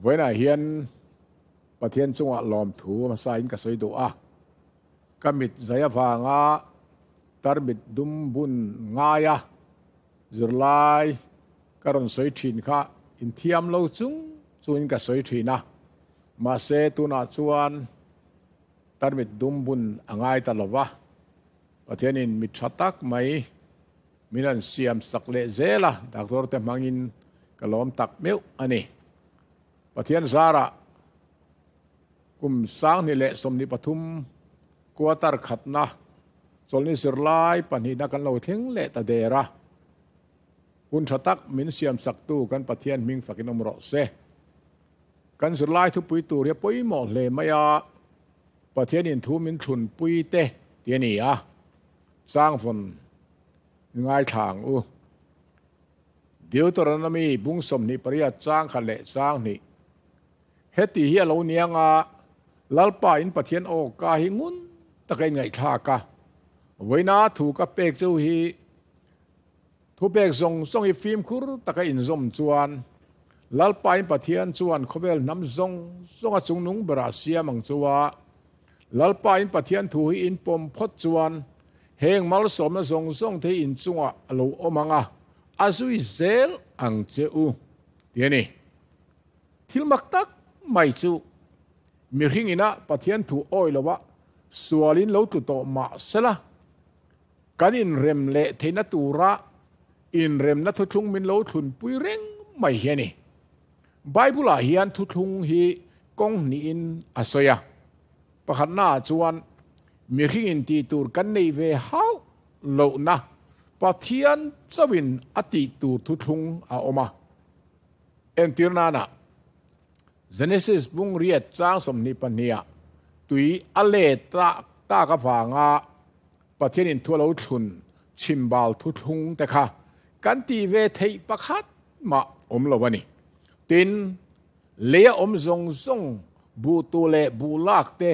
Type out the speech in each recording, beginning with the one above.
Vawiinah hian Pathian chungah lawmthu hmasain ka sawi duh a, ka mit zai avanga tarmit dum bun ngaia zirlai ka rawn sawi thin kha inthiam lo chung chungin ka sawi thin a, mahse tunah chuan tarmit dum bun a ngai ta lo va, Pathianin mit tha tak mai Min han siam sak leh zel a, doctor te hmangin ka lawm tak meuh a ni. Pathian zarah kum 2023 quarter khatna chawlhni zirlai pahnihna kan lo thleng leh ta der a. Hun tha tak min siam saktu kan Pathian hming fakin awm rawh se. Kan zirlai thupui tur hi a pawimawh hle mai a, Pathianin thu min thlunpui te ti a ni a. Changvawn ngaithla ang u. Deuteronomy bung 28 chang khat leh chang hnih. Heti hi a lo niang a, Lalpa in Pathian aw ka hi ngun taka in ngaihthlak a, vawiina thu ka pek chu hi thupek zawng zawng hi fimkhur taka inzawm chuan Lalpa in Pathian chuan khawvel hnam zawng zawnga chungnung berah siam ang chu a, Lalpa in Pathian thu hi in pawm phawt chuan heng malsawmna zawng zawng te hi in chungah a lo awm ang a, a zui zel ang che u, ti a ni. Thil mak tak mai chu mihring ina Pathian thu awi loa sualin lo tlu tawh mah sela, kan inrem leh theihna tura inremna thuthlung min lo thlunpui reng mai hi a ni. Bible-ah hian thuthlung hi kawng hnihin a sawi a. Pakhatnaah chuan mihring in tih tur kan neih ve hauh lohna Pathian chauhin a tih tur thuthlung a awm a. Entir nana Genesis bung riat chang 22ah tui a let tak avanga Pathianin thu a lo thlun chhimbal thuthlung te kha kan tih ve theih pakhat mah awm lo a ni. Tin, lei a awm zawng zawng, buhtu leh buhlak te,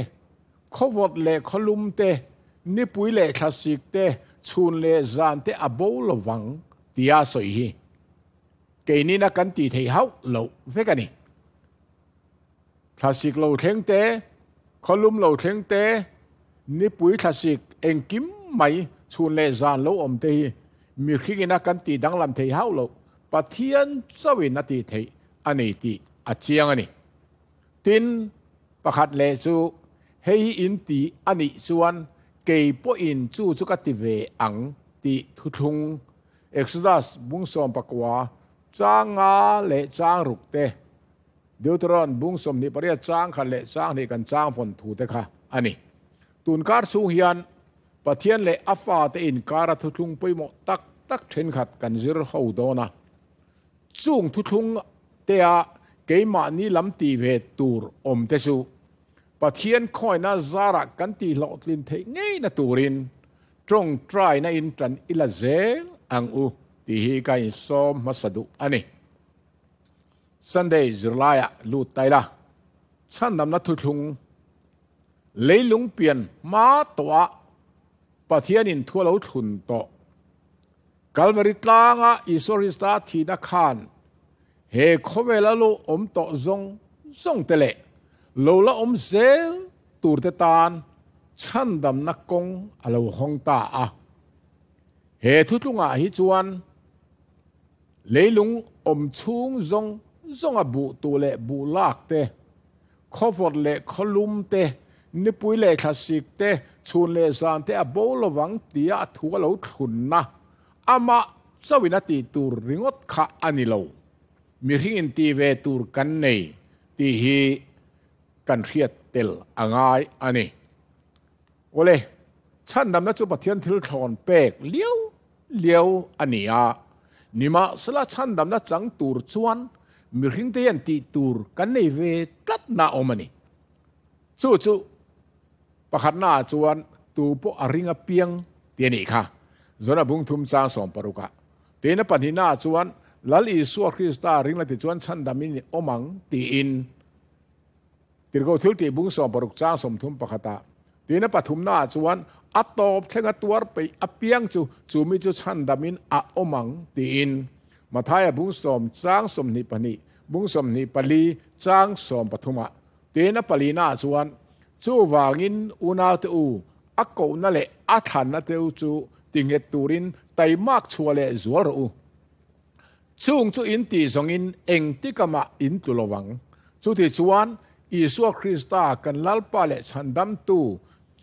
khawvawt leh khawlum te, nipui leh thlasik te, chhun leh zan te a bo lo vang tia sawi hi keinina kan tih theih hauh loh vek a ni. Thlasik lo thleng te, khawlum lo thleng te, nipui thlasik engkim mai chhun leh zan lo awm te hi mihringina kan tih danglam thei hauh loh Pathian chauhin a tih theih a ni tih a chiang a ni. Tin, pakhat leh chu hei hi in ti a nih chuan kei pawhin chu chu ka ti ve ang tih thuthlung Exodus bung 19 chang nga leh chang ruk te Deuteron bung 28 chang khat leh chang hnih kan chang vawn thu te kha a ni. Tun kar chhung hian Pathian leh a fate inkara thuthlung pawimawh tak tak thenkhat kan zir ho dawn a. Chung thuthlung tea keimahni lam tih ve tur awm te chu Pathian khawina zarah kan tihhlawhtlin theih ngeina turin tawngtaina in tan ila zel ang u tih hi ka insawm hmasa duh a ni. Sunday zirlaiah lut ta ila, chhandamna thuthlung leilung pian hma tawhah Pathianin thu a lo thlun tawh. Kalvari tlanga Isua Krista thihna khan he khawvela lo awm tawh zawng zawng te leh lo la awm zel tur te tan chhandamna kawng a lo hawng ta a. He thuthlungah hi chuan Leilung awm chhung zawng zawnga buhtu leh buhlak te, khawvawt leh khawlum te, nipui leh thlasik te, chhun leh zan te a bo lovang tia a thu a lo thlunna, amah chauhin a tih tur ringawt kha a ni lo. Mihring in ti ve tur kan nei tih hi kan hriat tel a ngai a ni. Awle, chhandamna chu Pathian thil thlawn pek liau liau a ni a, nimahsela chhandamna chang tur chuan mihringte hian tih tur kan nei ve tlatna awm a ni. Chu chu pakhatnaah chuan tu pawh a ring apiang tih a nih kha. Zona bung thum chang 60 ah. Tina pahnihnaah chuan Lal Isua Krista ring la ti chuan chhandamin awm ang tiin Tirhkoh thil tih bung 60 chang 31 ah. Tina pathumnaah chuan a tawp thlenga tuar peih apiang chu chumi chu chhandamin a awm ang tiin Mathaia bung 10 chang 22. bung 24 chang 13 tin a palina chuan chu wangin unaute u a ko na le a than na teu chu tinget turin taimak chuale zual ro u chung chu in ti zongin eng tikama in tulowang chu ti chuan Isua Krista kan lalpa le chandam tu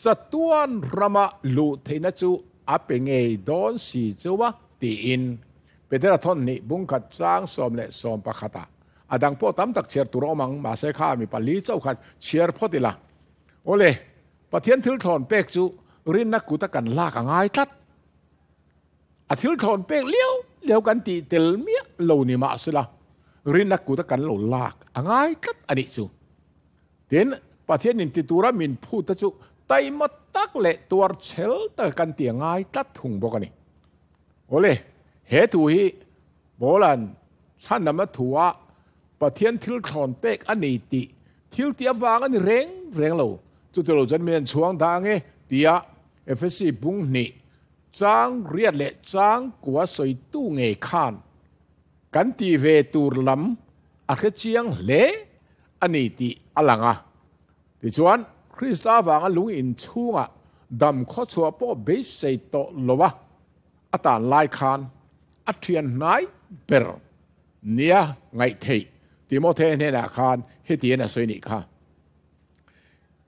chatuan rama lu theina chu a pe ngei don si chuwa ti in Petera thon ni bungkhat chang som le som pakhata adang po tam tak cher tur omang ma se kha mi pali chau khat chiar photila ole pathian thil thon pek chu rin na kuta kan lak angai tlat a thil thon pek liao liao kan ti tel mia lo ni ma sila rin na kuta kan lo lak angai tlat ani chu tin pathian in titura min phu ta chu taima tak le tuar chel ta kan ti ngai tlat thung bok ani ole he tu hi bolan chan nam thua pathian thil thon pek ani ti thil ti awang ani reng reng lo chu te lo jan men chuang da nge tia FSC bung ni chang riat le chang kwa soi tu nge khan kan ti ve tur lam a khe chiang le ani ti alanga ti chuan Krista wanga lung in chunga dam kho chua po be sei to lowa atan lai khan a thian nai ber nia ngai thei Timothy ne na khan he ti na soi ni kha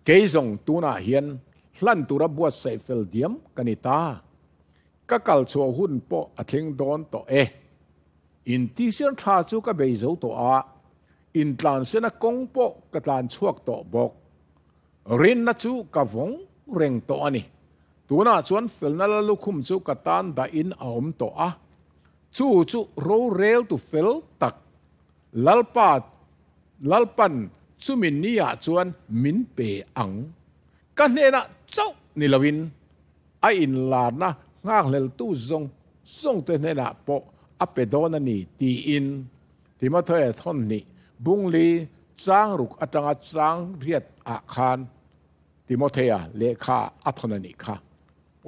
keizong tuna hian hlan tura buat sei fel diam kanita ka kal chua hun po a thing don to e in ti sian tha chu ka bei zo to a in tlan sena kong po ka tlan chuak to bok rin na chu ka vong reng to ani tuna chuan felna la lukhum chu ka tan da in a om to a chu chu ro rel tu fel tak lalpa lalpan chumin nia chuan min pe ang ka hne na chau ni lawin a in lar na ngak lel tu zong zong te hne na po a pe don ani ti in Timothy thon ni bungli chang ruk atanga chang riat a khan Timothea le kha athon ani kha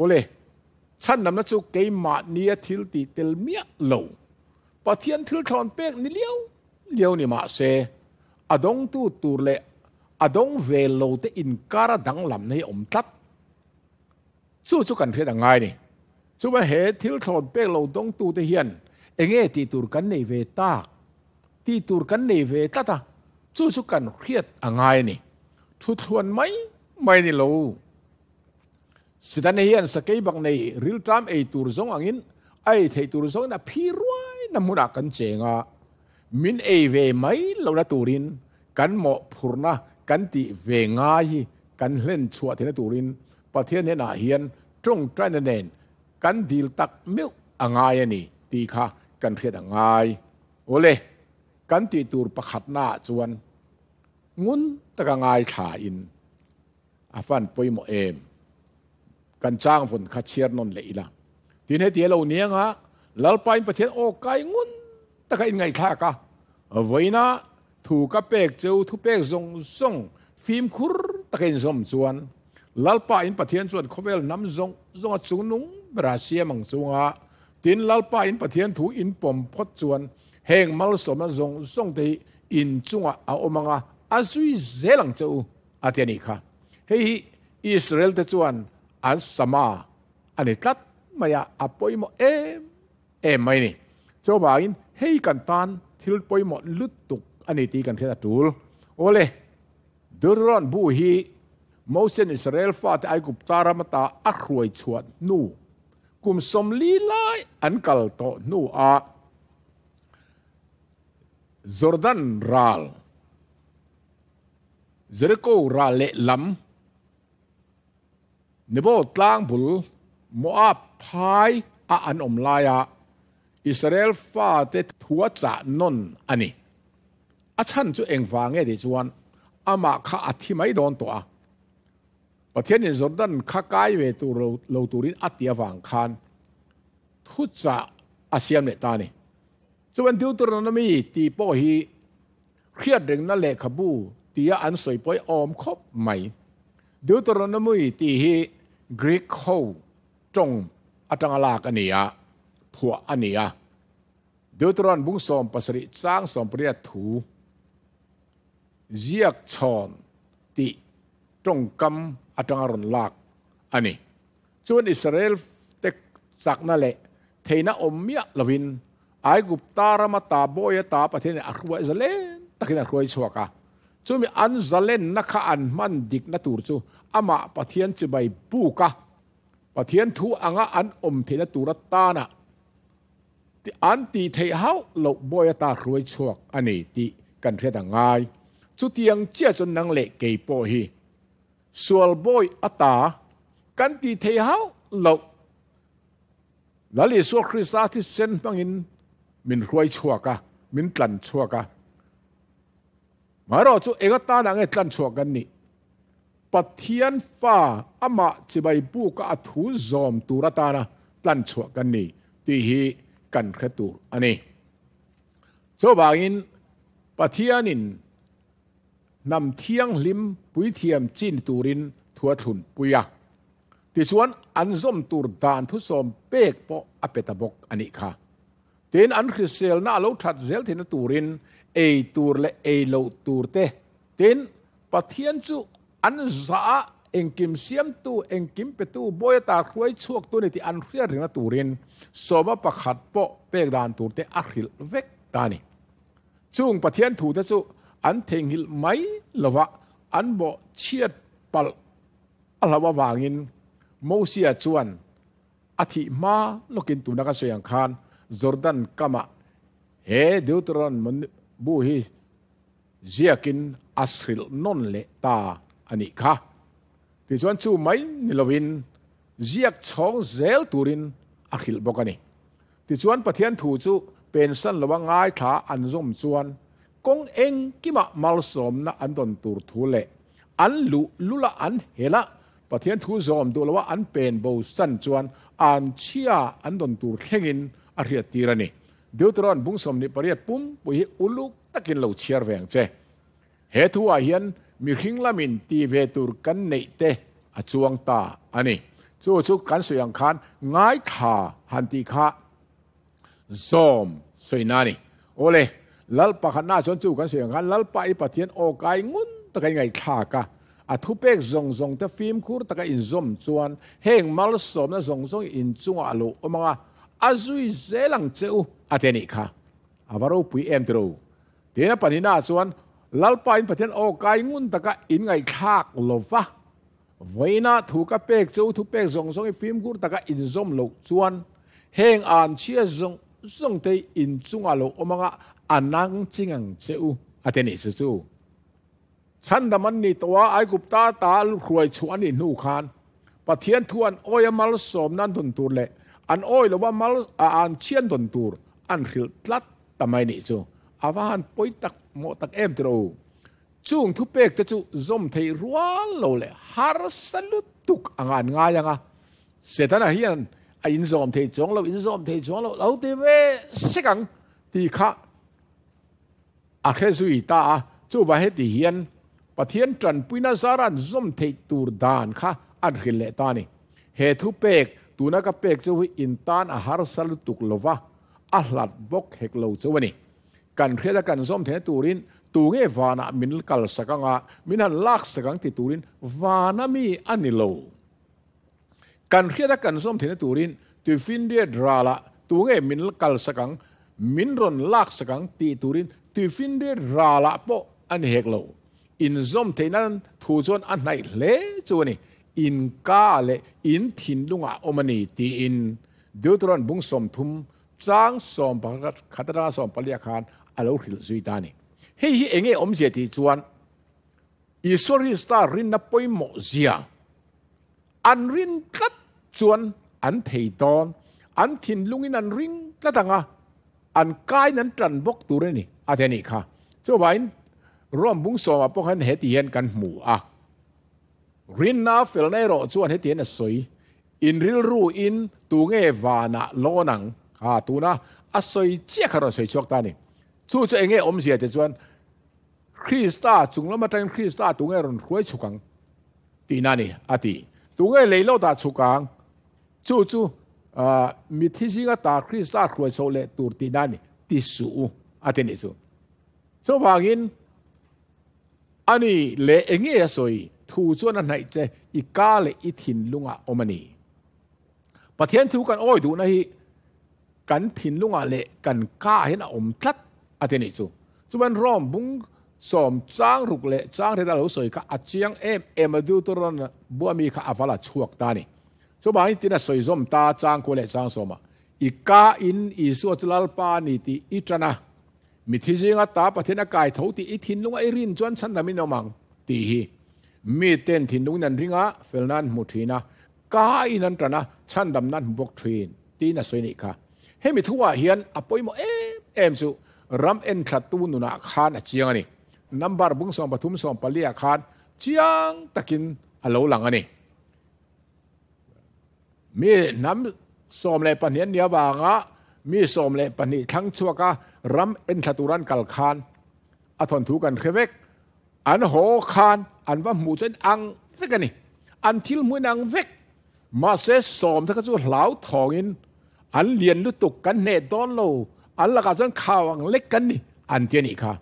ole chan nam na chu keima nia thil ti tel mia lo pathian thil thon pek ni liao liao ni ma se adong tu tur le adong ve lo te in kara dang lam nei om tlat chu chu kan hret angai ni chu ma he thil thon pek lo dong tu te hian enge ti tur kan nei ve ta ti tur kan nei ve tlata chu chu kan hriat angai ni thu thuan mai mai ni lo sitan hian sakei bak nei ril tram ei tur zong angin ai thei tur zong na phi ruai na muna kan chenga min ei ve mai lo na turin kan mo phurna kan ti ve ngai hi kan hlen chua thena turin pathian he na hian trong trai na nen kan dil tak meu angai ani ti kha kan hriat angai ole kan ti tur pakhat na chuan ngun taka ngai tha in afan poimo em kan chang fun kha chiar non le ila tin he ti lo nianga lalpain pathian o kai ngun taka in ngai tha ka voina thu ka pek cheu thu pek zong zong phim khur taka in zom chuan lalpa in pathian chuan khovel nam zong zong a chungnung bra sia mang chunga tin lalpa in pathian thu in pom phot chuan heng mal soma zong zong te in chunga a omanga azui zelang cheu atiani kha hei Israel te chuan an sama ani tlat maya apoimo em em mai ni chawangin hei kan tan thil poimo lutuk ani ti kan thela tul ole Deuteron bu hi Moses Israel fa te Aigupta ramata a hruai chuat nu kum som li lai an kal to nu a Jordan ral Jericho ral le lam Nebo tlang bul Moab phai a an om laia Israel fa te thua cha non ani a chan chu engwa nge di chuan ama kha athi mai don to a pathian in Jordan kha kai ve tu lo turin atia wang khan thu cha asiam le ta ni chuan Deuteronomy ti po hi khiat reng na le khabu tia an soi poi om khop mai Deuteronomy ti hi Greek ho tong atanga lak ania phua ania Deuteron bung som pasari chang som priya thu ziak chhawn tih tawngkam atanga rawn lak a ni. Chuan Israel te chakna leh theihna awm miah lovin Aigupta rama ta bawi ata Pathianin a hruai zalen takin a hruai chhuak a. Chumi an zalenna kha an hman dikna tur chu amah Pathian chibai buk a, Pathian thu anga an awm theihna tur atana an tih theih hauh loh bawi ata hruai chhuak a ni tih kan hriat a ngai. Chutiang chiah chuan nang leh kei pawh hi sual bawi ata kan tih theih hauh loh Lal Isua Krista thisen hmangin min hruai chhuak a, min tlan chhuak a. Maherawh chu eng atana nge tlan chhuak kan nih? Pathian fa amah chibai buka a thu zawm tur atana tlan chhuah kan ni tih hi kan hre tur a ni. Chuvangin Pathianin hnam thianghlim puithiam chin turin thu a thlun pui a. Tichuan an zawm tur dan thusawm pek pawh a pe ta bawk a nih kha. Tin, an hriselna a lo that zel theihna turin ei tur leh ei loh tur te, tin, Pathian chu an zah a, engkim siamtu, engkim petu, bawi ata hruai chhuaktu a ni tih an hriat rengna turin sawma pakhat pawh pek dan tur te a hrilh vek ta a ni. Chung Pathian thute chu an theihnghilh mai lova an bawh chhiat palh a hlauh avangin Mosia chuan a thih hma lawkin tuna kan sawi ang khan Jordan kamah he Deuteronomy bu hi ziakin a hrilh nawn leh ta a nih kha. Tichuan chu mai ni lovin ziak chhawng zel turin a hrilh bawk a ni. Tichuan Pathian thu chu pensan lova ngaithla an zawm chuan kawng engkimah malsawmna an dawn tur thu leh an luh lula an hel a, Pathian thu zawm duh loa an pen bo san chuan an chhia an dawn tur thlengin a hriattir a ni. Deuteron bung 28 pumpui hi uluk takin lo chhiar ve ang che. He thuah hian mihring lamin ti ve tur kan neih te a chuang ta a ni. Chu chu kan sawi ang khan ngaithla han tih kha zawm sawina a ni. Awle, Lal pakhatnaah chuan chu kan sawi ang khan Lalpa i Pathian aw kai ngun taka i ngaihthlak a, a thupek zawng zawng te fimkhur taka inzawm chuan heng malsawmna zawng zawng inchungah a lo awm ang a, a zui zel ang che u a ti a nih kha. A va ropui em tiro. Tin a pahnihnaah chuan Lalpa in Pathian aw kai ngun taka in ngaihthlak lo va, vawiinah thu ka pek che u thupek zawng zawng i fimkhur taka inzawm loh chuan heng an chhia zawng zawng te in chungah lo awm anga a nang ching ang che u a ti a nih se chu. Chhandam an ni tawh a, Aigupta ta hruai chhuah a nih hnu khan Pathian thu an awi a malsawmna an dawn tur leh an awi lo a mal a an chhian dawn tur an hrilh tlat ta mai nih chu. A va han pawi tak mawh tak em tiraw u. Chung thupek te chu zawm theih rual lo leh harsa lutuk anga an ngai ang a. Setana hian a inzawm thei chuang lo, inzawm thei chuang lo, lo ti ve sek ang tih kha A hre zui ta a, chuvah heti hian Pathian tanpuina zara an zawm theih tur dan kha an hrilh leh ta a ni. He thupek, tuna ka pek cheu hi in tan a harsa lutuk lova, a hlat bawk hek lo cheu a ni. Kan hriat a kan zawm theihna turin tunge vanah min kalsak anga min han laksak ang ti turin vana mi a ni lo. Kan hriat a kan zawm theihna turin tuifinriat ralah tunge min kalsak ang, min rawn laksak ang tih turin tuifinriat ralah pawh a ni hek lo. Inzawm theihna thu chuan a hnaih hle chu a ni. In ka leh in thinlungah awm a ni tiin Deuteron bung 30 chang 11 atanga 14 khan a lo hrilh zui ta a ni. Hei hi enge awmzia tih chuan Isua Krista rinna pawimawh zia an rin tlat chuan an thei dawn, an thinlungin an ring tlat ang a, an kaiin an tan bawk tur a ni a ti a nih kha. Chuvangin Rom bung sawmah pawh khan heti hian kan hmu a, Rinna felna erawh chuan heti hian a sawi, In rilruin tunge vanah lawn ang? Ha, tuna a sawi chiah kha rawn sawi chhuak ta a ni. Chu chu enge awmzia te chuan Krista chung lam atangin Krista tunge rawn hruai chhuk ang tihna a ni, a ti. Tunge lei lo dah chhuk ang? Chu chu mithi zinga ta Krista hruai chhoh leh tur tihna a ni, ti suh u, a ti nih chu. Chuvangin Ani leh enge a sawi? Thu chuan a hnaih che, i ka leh i thinlungah awm a ni. Pathian thu kan awi duhna hi kan thinlungah leh kan kaah hian a awm tlat a ti a nih chu. Chuan Rome bung sawm chang ruk leh chang riat a lo sawi kha a chiang em em a, Deuteronomy bua mi kha a val a chhuak ta a ni. Chuvangin tin a sawi zawm ta chang kua leh chang sawmah, I ka in Isua chu Lalpa a ni tih i tan a, Mithi zinga ta Pathian a kai tho tih i thinlunga i rin chuan chhandam in awm ang tih hi miten thinlungin an ring a, felna an hmu thin a, ka in an tan a, chhandamna an hmu bawk thin tiin a sawi nih kha. Hemi thuah hian a pawimawh em em chu ram enthlattu nunah khan a chiang a ni. Number bung 33 14 ah khan chiang takin a lo lang a ni. Mi hnam 12 an nih avanga mi 12 thlang chhuaka ram enthla tura an kal khan a thawnthu kan hre vek. An haw khan an va hmuh chuan ang vek a ni. An thil hmuin ang vek. Mahse sawm te kha chu hlau thawngin an lian lutuk kan hneh dawn lo, an lakah chuan khau ang lek kan ni an ti a nih kha.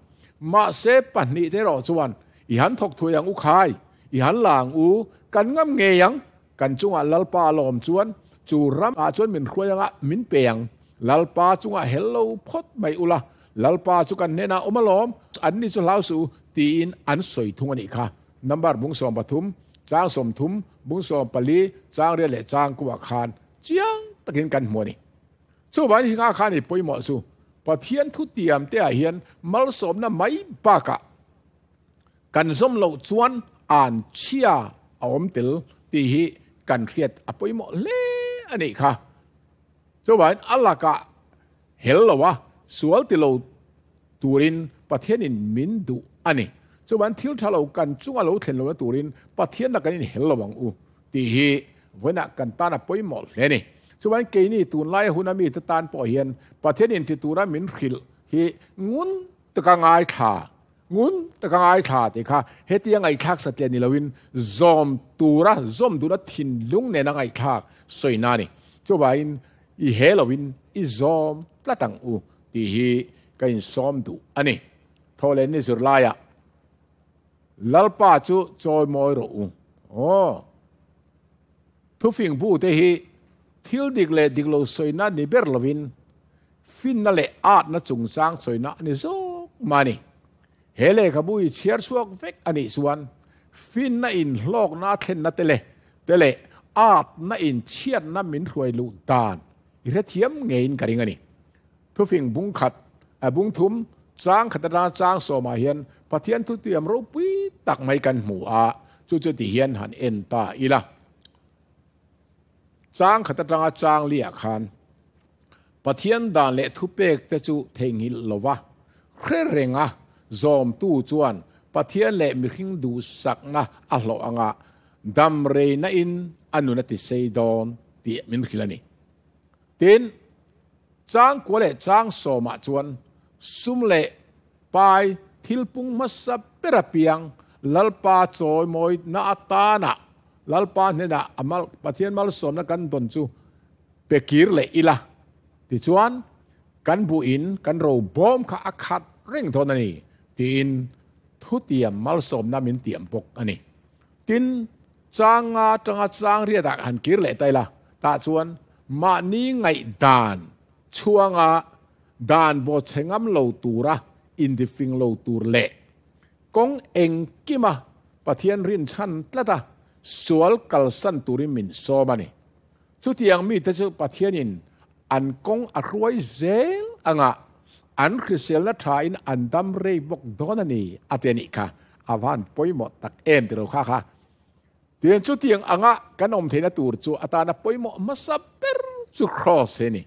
Mahse pahnih te erawh chuan i han thawk thuai ang u khai, i han la ang u, kan ngam ngei ang, Kan chungah Lalpa a lawm chuan chu ram ah chuan min hruai anga min pe ang. Lalpa chungah hel lo phawt mai ula, Lalpa chu kan hnenah awm alawm, an ni chu hlau suh u, tiin an sawi thung a nih kha. Number bung 13, chang 30, bung 14, chang riat leh chang kuah khan chiang takin kan hmu a ni. Chuvangin hi nga khan i pawimawh chu Pathian thutiam te ah hian malsawmna mai bakah, Kan zawm loh chuan an chhia a awm tel tih hi kan hriat a pawimawh hle a nih kha. Chuvangin a lakah hel lo a, sual ti lo turin Pathianin min duh a ni. Chuvangin thil tha lo kan chunga lo thlen lohna turin Pathian lakah inhel lo ang u tih hi vawiinah kan tan a pawimawh hle a ni. Chuvangin keini tunlaia huna mite tan pawh hian Pathianin ti tura min hrilh hi ngun taka ngaithla Ngun taka ngaithla tih kha hetia ngaihthlak satliah ni loin zawm tura zawm duhna thinlung nena ngaihthlak sawina a ni. Chuvangin i he loin i zawm tlat ang u tih hi ka insawm duh a ni. Thawhleh ni zirlaiah Lalpa chu chawimawi rawh u. Aw. Thufing bu te hi thil dik leh dik lo sawina ni ber loin Finna leh atna chungchang sawina a ni zawk mah a ni. He lehkhabu hi chhiar chhuak vek a nih chuan finna in hlawkna a thlenna te leh te leh atna in chhiatna min hruai luh dan i hrethiam ngeiin ka ring a ni. Thufing bung khat, a bung thum, chang khat atanga chang sawmah hian Pathian thutiam ropui tak mai kan hmu a, chu chu ti hian han en ta ila. Chang khat atanga chang liah khan Pathian dan leh thupek te chu theihnghilh lova hre renga zawmtu chuan Pathian leh mihring duhsakna a hlawh anga dam reina in a nun a ti sei dawn tih min hrilh a ni. Tin, changkua leh chang sawmah chuan sum leh pai thil pung hmasa ber apiang Lalpa chawimawina atana Lalpa hnenah a mal Pathian malsawmna kan dawn chu Pe kir leh ila, tichuan kan buhin kan ro bawm kha a khat reng dawn a ni, tiin thutiam malsawmna min tiam bawk a ni. Tin, changa tanga chang riatah han kir leh ta ila, tah chuan mahni ngaihdan chhuanga dan bawh chhe ngam lo tura indifing lo tur leh kawng engkima Pathian rinchhan tlata sual kalsan turin min sawm a ni. Chutiang mite chu Pathianin an kawng a hruai zel anga an hriselna thain an dam rei bawk dawn a ni a ti a nih kha. A van pawimawh tak em tiro kha kha. Tiang chutiang anga kan awm theihna tur chu atana pawimawh hmasa ber chu Cross hi a ni.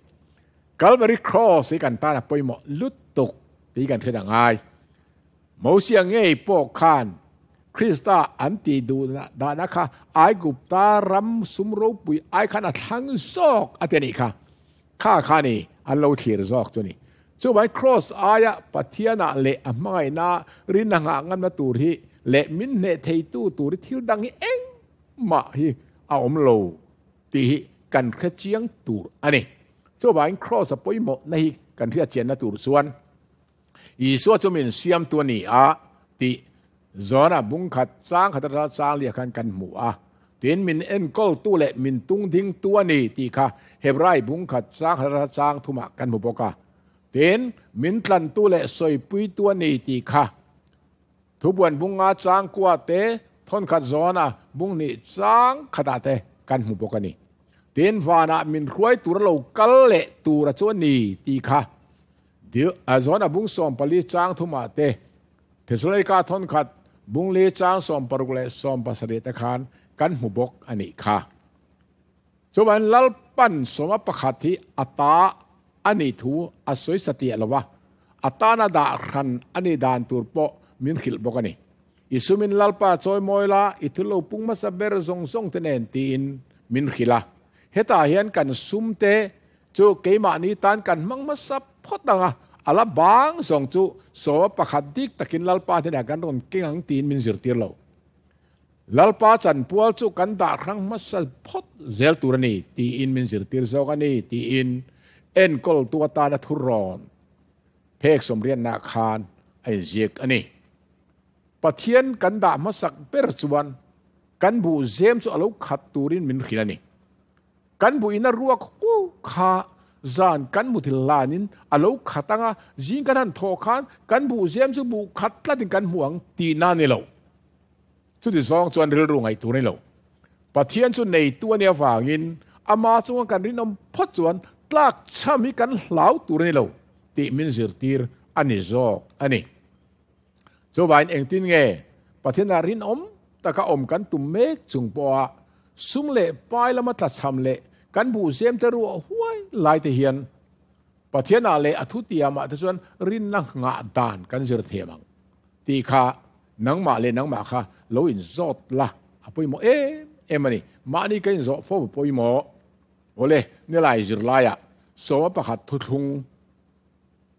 Calvary Cross hi kan tana pawimawh lutuk tih kan hriat a ngai. Mosia ngei pawh khan Krista an tih duh dahna kha Aigupta ram sum ropui ai khan a thlang zawk a ti a nih kha. Kha kha ni an lo thlir zawk chu ni. Chuvangin Kraws aia Pathianah leh a hmangaihna rinna nghah ngamna tur hi leh min hneh theitu tur hi thil dang hi engmah hi a awm lo tih hi kan hre chiang tur a ni. Chuvangin Kraws a pawimawhna hi kan hriatchianna tur chuan Isua chu min siamtu a ni a tih Zona bung khat chang khat atanga chang liah khan kan hmu a. Tin, min enkawltu leh min tungdingtu a ni tih kha Hebrai bung khat chang khat atanga chang thumah kan hmu bawk a. Tin, min tlantu leh sawipuitu a ni tih kha Thubuan bung nga chang kua te, thawnkhat zawna bung hnih chang khatah te kan hmu bawk a ni. Tin, vanah min hruai tura lo kal leh tura chu a ni tih kha zawna bung 14 chang thumah te, Thesalonika thawnkhat bung li chang 60 leh 70 te khan kan hmu bawk a nih kha. Chuan Lalpan sawma pakhat hi a ta a nih thu a sawi satliah lo va, a tana dah hran a nih dan tur pawh min hrilh bawk a ni. I sumin Lalpa chawi mawi la, i thil lo pung hmasa ber zawng zawng te nen tiin min hrilh a. Hetah hian kan sumte chu keimahni tan kan hmang hmasa phawt ang a, a la bang zawng chu sawma pakhat dik takin Lalpa hnenah kan rawn keng ang tiin min zirtir lo. Lalpa chanpual chu kan dah hrang hmasa phawt zel tur a ni tiin min zirtir zawk a ni tiin enkawltu atana thurawn phek sawmriatna khan a inziak a ni. Pathian kan dah hmasak ber chuan kan buh zem chu a lo khat turin min hrilh a ni. Kan buh ina ruak hu kha zan kan muthil hlanin a lo khat anga zing kan han thawh khan kan buh zem chu buh khat tlatin kan hmu ang tihna a ni lo. Chuti zawng chuan rilru ngaih tur a ni lo. Pathian chu neitu a nih avangin ama chunga kan rinawm phawt chuan tlak chham hi kan hlau tur a ni lo tih min zirtir a ni zawk a ni. Chuvangin engtin nge Pathianah rinawm taka awm kan tum mek chung pawha sum leh pai lama tlachham leh kan buhzem te ruah huai lai te hian Pathianah leh a thutiamah te chuan rinna nghah dan kan zir thiam ang tih kha nangmah leh nangmah kha lo inzawt la a pawimawh em em a ni. Mahni ka inzawh fo a pawimawh. Awle, nilai zirlaiah sawma pakhat thuthlung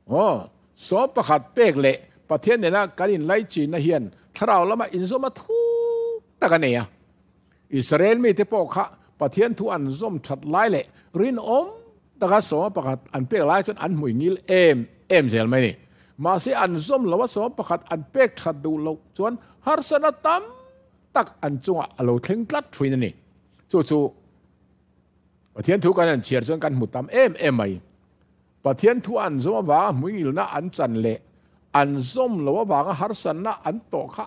aw, sawma pakhat pek leh Pathian nena kan inlaichinna hian thlarau lama inzawm a thu tak a nei a. Israel mite pawh kha Pathian thu an zawm that lai leh rinawm taka sawma pakhat an pek lai chuan an hmui ngil em em zel mai a ni. Mahse an zawm lo a sawma pakhat an pek that duh loh chuan harsatna tam tak an chungah a lo thleng tlat thin a ni. Chu chu Pathian thu kan han chhiar chuan kan hmu tam em em mai. Pathian thu an zawm avanga hmui ngilna an chan leh an zawm lo avanga harsatna an tawh kha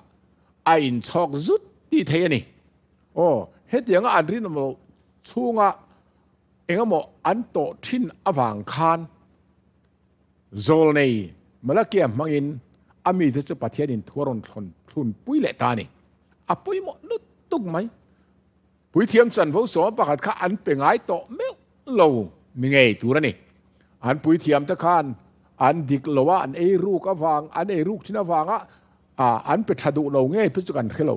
a inchhawk zut tih thei a ni. Aw, hetianga an rinawm loh chhunga engemaw an tawh thin avang khan Zawlnei Malakia hmangin a mite chu Pathianin thu a rawn thlawn thlun pui leh ta a ni. A pawimawh lutuk mai. Puithiam chanvo sawma pakhat kha an pe ngai tawh meuh lo ni ngei tur a ni. An puithiamte khan an dik lo a, an ei ruk avang, an ei ruk thin avanga an pe tha duh lo ngei phi chu kan hre lo.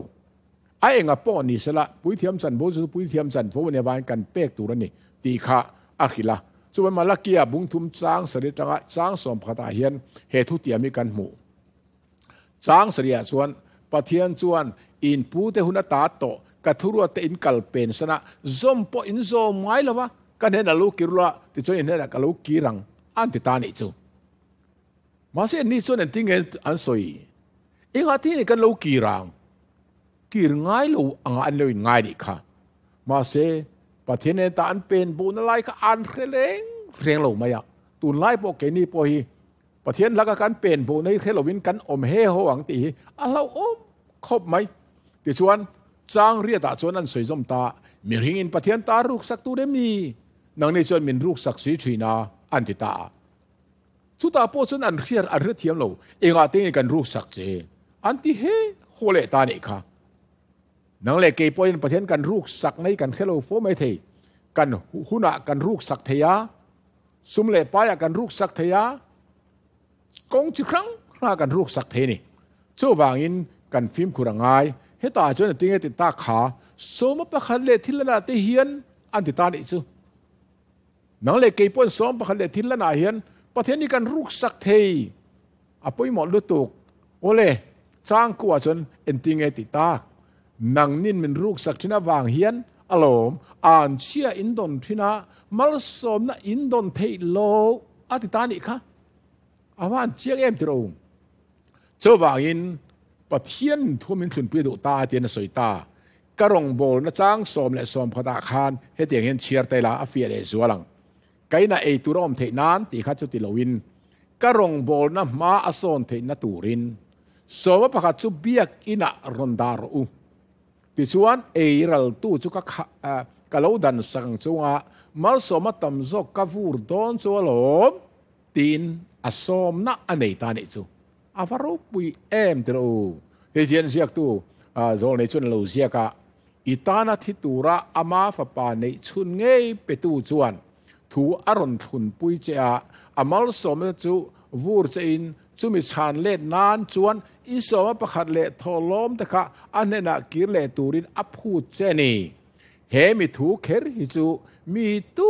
A enga pawh ni sela, puithiam chanvo chu puithiam chanvo a nih avangin kan pek tur a ni tih kha a hrilh a. Chuan Malakia bungthum chang sarih atanga chang 11 ah hian he thutiam hi kan hmuh. Chang sarihah chuan Pathian chuan in pute hun a ta tawh, ka thuruat te in kal pen sana, zawm pawh in zawm ngai lo va, ka hnenah lo kir lua, tichuan in hnenah ka lo kir ang, an ti ta nih chu. Mahse anni chuan engtin nge an sawi? Engah ti nge kan lo kir ang? Kir ngai lo angah an lo in ngai nih kha. Mahse Pathian nen ta an pen bohna lai kha an hre reng reng lo mai a, tunlai pawh keini pawh hi Pathian laka kan pen bo nei hre lovin kan awm he ho ang tih hi a hlauhawm khawp mai. Tichuan, chang riatah chuan an sawi zawm ta, Mihringin Pathian ta ruksak tur em ni? Nangni chuan min ruksak si thin a, an ti ta a. Chutah pawh chuan an hriat an hrethiam lo, engah te nge kan ruksak che? An ti he haw leh ta nih kha. Nang leh kei pawhin Pathian kan ruksak mai kan hre lo fo mai thei. Kan hunah kan ruksak thei a. Sum leh paiah kan ruksak thei a, kawng chi hrang hrangah kan ruksak thei a ni. Chuvangin kan fimkhur a ngai. Hetah chuan a tinge ti tak kha sawma pakhat leh thil lanah te hian an ti ta nih chu. Nang leh kei pawhin sawma pakhat leh thil lanah hian Pathian hi kan ruksak thei. A pawimawh lutuk. Awle, changkuah chuan engtinge ti tak? Nangnin min ruksak thin avang hian alawm an chhia in dawn thin a, malsawmna in dawn theih lo a ti ta nih kha. A van chiang em tiro. Chuvangin Pathian thu min thlunpui duh ta tiin a sawi ta. Ka rawngbawlna chang 11 khan hetiang hian chhiar ta ila a fiah leh zual ang. Ka inah ei tur a awm theih nan tih kha chuti loin ka rawngbawlna hma a sawn theihna turin sawma pakhat chu biak inah rawn dah rawh u. Tichuan ei raltu chu ka ka lo dan sak ang chunga malsawma tam zawk ka vur dawn chu alawm tiin a sawmna a nei ta nih chu. A va ropui em tirh u. Hei hian ziaktu Zawlnei chuan a lo ziak a, I tana thi tura ama fapa neih chhun ngei petu chuan thu a rawn thlunpui che a, a malsawmna chu vur chein chumi chhan let nan chuan i sawma pakhat leh thawhlawm te kha a hnenah kir leh turin a phut che a ni. He mi thu kher hi chu mi tu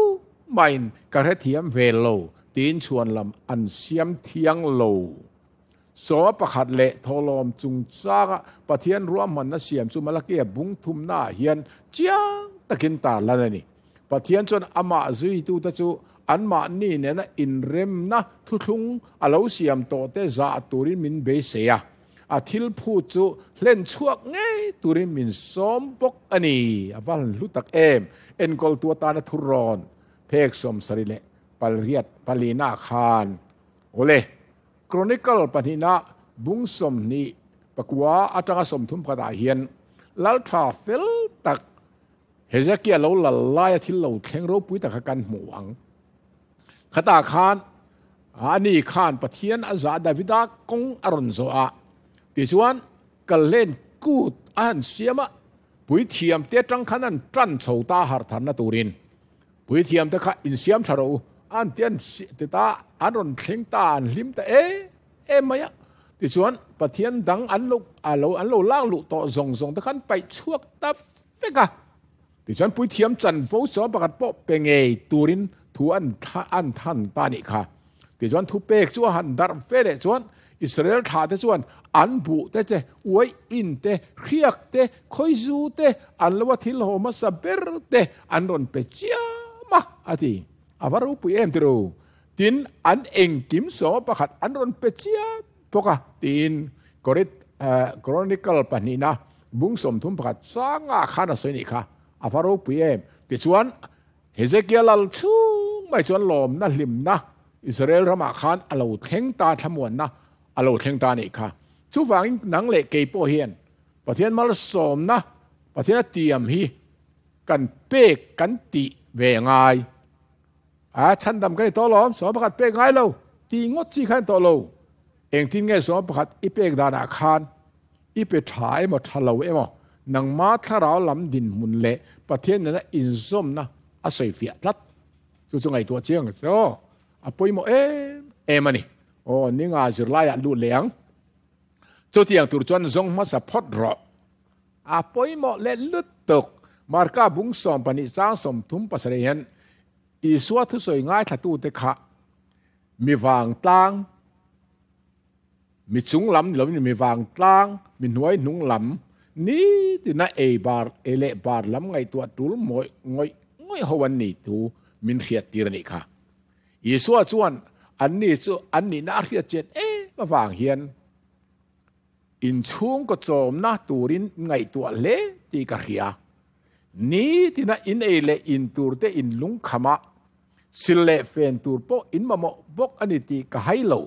mahin ka hrethiam ve lo tiin chhuan lam an siam thiang lo. Sawma pakhat leh thawhlawm chungchanga Pathian ruahmanna siam chu Malakia bung thumnaah hian chiang takin tarlan a ni. Pathian chuan amah zuitute chu anmahni nena inremna thuthlung a lo siam tawhte zah turin min beisei a. A thil phut chu hlen chhuak ngei turin min sawm bawk a ni. A va han hlu tak em! Enkawltu atana thurawn phek 78 palina khan awle Chronicle pahnihna bung 29 atanga 31 ah hian Laltha fel tak Hezekia lo lal laia thil lo thleng ropui tak kha kan hmu ang. Khatah khan ani khan Pathian a zah Davida kawng a rawn zawh a, tichuan kalhlen kut a han siam a, puithiamte atang khan an tan chho ta harh tharna turin. Puithiamte kha insiam tha rawh u, an ti an ti ta, an rawn thleng ta, an hlim ta em em mai a. Tichuan Pathian dang an lo a lo an lo lak luh tawh zawng zawng te kha an paih chhuak ta vek a. Tichuan puithiam chanvo saw pakhat pawh pe ngei turin thu an an than ta a nih kha. Tichuan thupek chu a han darh ve leh chuan Israel thla te chuan an buh te te, uaih in te, hriak te, khawizu te, an lo a thil haw hmasa ber te an rawn pe chiam a, a ti. A va ropui em tiro. Tin, an engkim sawma pakhat an rawn pe chiam bawk a, tiin Chronicle pahnihna bung 31 changa khan a sawi nih kha. A va ropui em. Tichuan, Hezekiah lal chhung mai chuan lawmna hlimna Israel ramah khan a lo thleng ta, thlamuanna a lo thleng ta a nih kha. Chuvangin nang leh kei pawh hian Pathian malsawmna, Pathian a tiam hi kan pek kan tih ve ngai. A chhandam ka ni tawh lawm, sawma pakhat pek ngai lo tih ngawt chi kha a ni tawh lo. Engtin nge sawma pakhat i pek danah khan I pe tha emaw tha lo emaw, nangma thlarau lam dinhmun leh Pathian nena inzawmna a sawifiah tlat. Chu chu ngaihtuah chiang ang che aw. A pawimawh em em a ni. Aw, ninga zirlaiah lut leh ang. Chutiang tur chuan zawng hmasa phawt rawh. A pawimawh leh lutuk. Marka bung 12 chang 37 hian Isua thusawi ngaithlatute kha mi vangtlang, Mi chung lam ni lovin mi vangtlang, mi hnuai hnung lam, nitina ei bar, ei leh bar lam ngaihtuah tul mawih ngawih ngawih ho an ni thu min hriat tir a nih kha. Isua chuan anni chu an nihna a hriat chian em avang hian inchhungkaw chawmna turin ngaihtuah hle tih ka hria. Nitina in ei leh in tur te in lungkham a, sil leh fen tur pawh in mamawh bawk a ni tih ka hai lo.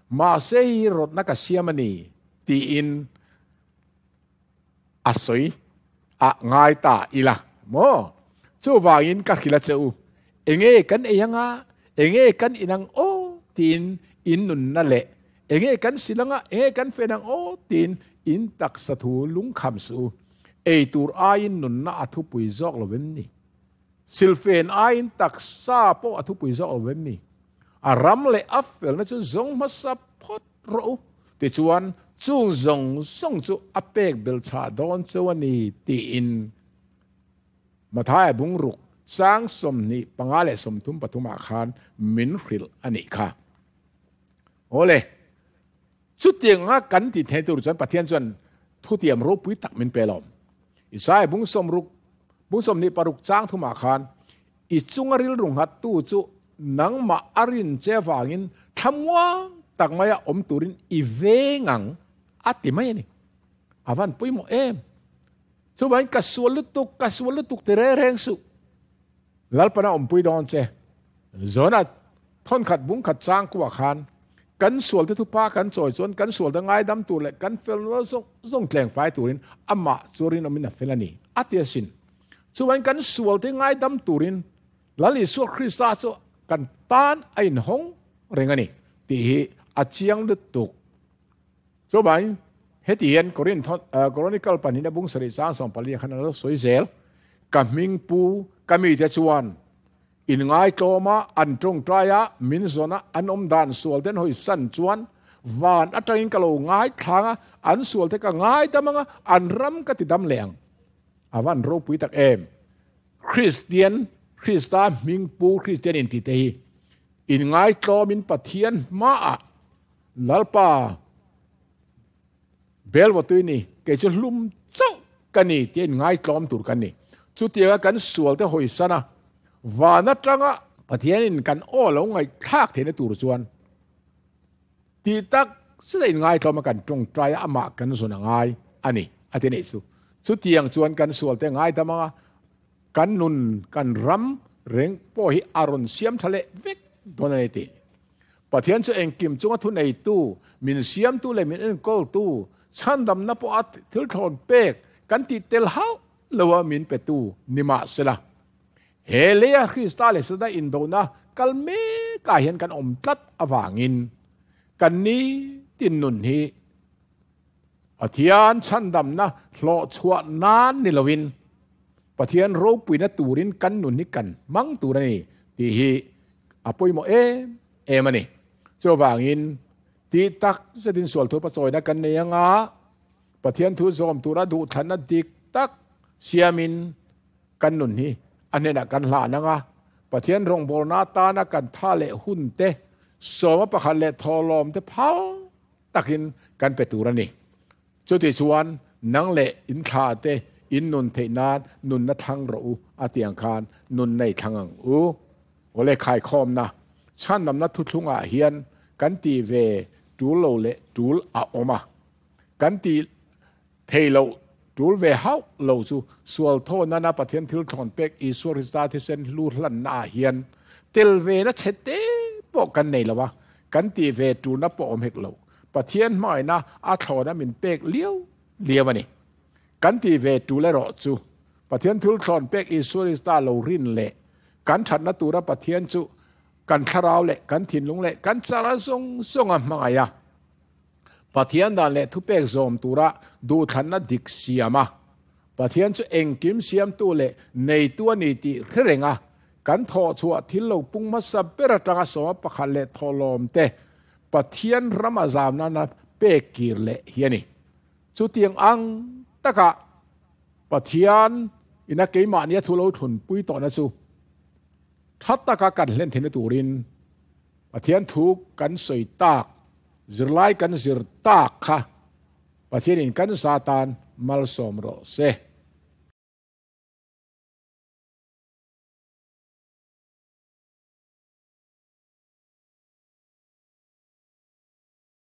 Mahse hi rawtna ka siam a ni tiin a sawi a ngai ta ila maw? Chuvangin ka hrilh a che u, enge kan ei anga, enge kan in ang aw tiin in nunna leh enge kan sil anga, enge kan fen ang aw tiin in taksa thu lungkham suh u. Ei tur aiin nunna a thupui zawk lo vem ni? Silfen aiin taksa pawh a thupui zawk lo vem ni? A ram leh a felna chu zawng hmasa phawt rawh u. Tichuan, chung zawng zawng chu a pek bel chhah dawn cheu a ni, tiin Mathaia bungruk chang 25 leh 33 ah khan min hrilh a nih kha. Awle, chutianga kan tih theih tur chuan Pathian chuan thutiam ropui tak min pe lawm. Isaia bung sawmruk, bung 26 chang thumah khan I chunga rilru nghattu chu nangmah a rin che avangin thlamuang tak maia awm turin i veng ang, a ti mai a ni. A van pawimawh em. Chuvangin ka sual lutuk, ka sual lutuk ti reng reng suh. Lalpana awmpui dawn che. Zona thawnkhat bungkhat chang kuah khan kan sualte thupa kan chawi chuan kan sualte ngaidam tur leh kan fel nual zawng zawng tleng fai turin amah chu rinawmin a fel a ni, a ti asin. Chuvangin kan sualte ngaidam turin Lal Isua Krista chu kan tan a inhawng reng a ni tih hi a chiang lutuk. Chuvangin heti hian Korinth Chronicle pahnihna bung sarih chang 14 khan a lo sawi zel, Ka hming pu ka mite chuan inngaihtlawma an tawngtai a, min zawn a, an awm dan sual ten hawi san chuan van atangin ka lo ngaithlang a, an sual te ka ngaidam ang a, an ram ka ti dam leh ang. A van ropui tak em! Kristian, Krista hming pu Kristian intite hi inngaihtlawmin Pathian hmaah Lalpa, Belvawtui ni, kei chu hlum chauh ka ni tia inngaihtlawm tur kan ni. Chutianga kan sualte hawisan a, van atanga Pathianin kan aw lo ngaihthlak theihna tur chuan tih tak zeta inngaihtlawma kan tawngtai a, amah kan zawn a ngai a ni, a ti neih chu. Chutiang chuan kan sualte ngaidam anga kan nun, kan ram reng pawh hi a rawn siam tha leh vek dawn a ni tih. Pathian chu engkim chunga thuneitu, min siamtu leh min enkawltu, chhandamna pawha thil thlawn pek kan tih tel hauh loa min petu ni mahsela, he leia Krista leh Setana indona kal mekah hian kan awm tlat avangin kan nitin nun hi Pathian chhandamna hlawhchhuah nan ni loin Pathian ropuina turin kan nun hi kan hmang tur a ni tih hi a pawimawh em em a ni. Chuvangin tih tak zetin sual thu pachawina kan nei anga Pathian thu zawm tura duhthlanna dik tak siamin kan nun hi a hnenah kan hlan anga Pathian rawngbawlna atana kan tha leh hun te sawma pakhat leh thawhlawm te phal takin kan pe tur a ni. Chuti chuan nang leh in thla te in nun theih nan nunna thlang rawh u a ti ang khan nun nei thlang ang u. Awle khaikhawmna, chhandamna thuthlungah hian kan ti ve tul lo leh tul a awm a. Kan ti thei loh tul ve hauh lo chu sual thaw nana Pathian thil thlawn pek Isua Krista thisen hlu hlanna ah hian tel ve na chhe te pawh kan nei lo a, kan ti ve tulna pawh awm hek lo. Pathian hmangaihna a thlawna min pek liau liau a ni. Kan ti ve tul erawh chu Pathian thil thlawn pek Isua Krista lo rin leh kan thatna tura Pathian chu kan thlarau leh kan thinlung leh kan chara zawng zawnga hmangaih a, Pathian dan leh thupek zawm tura duhthlanna dik siam a, Pathian chu engkim siamtu leh neitu a ni tih hre reng a, kan thawhchhuah thil lo pung hmasa ber atanga sawma pakhat leh thawhlawm te Pathian rama zam nana pek kir leh hi a ni. Chutiang ang taka Pathian ina keimahnia thu lo thlunpui tawhna chu tha taka kan hlen theihna turin Pathian thu kan sawi tak, zirlai kan zir tak kha Pathianin kan za tan malsawm rawh se.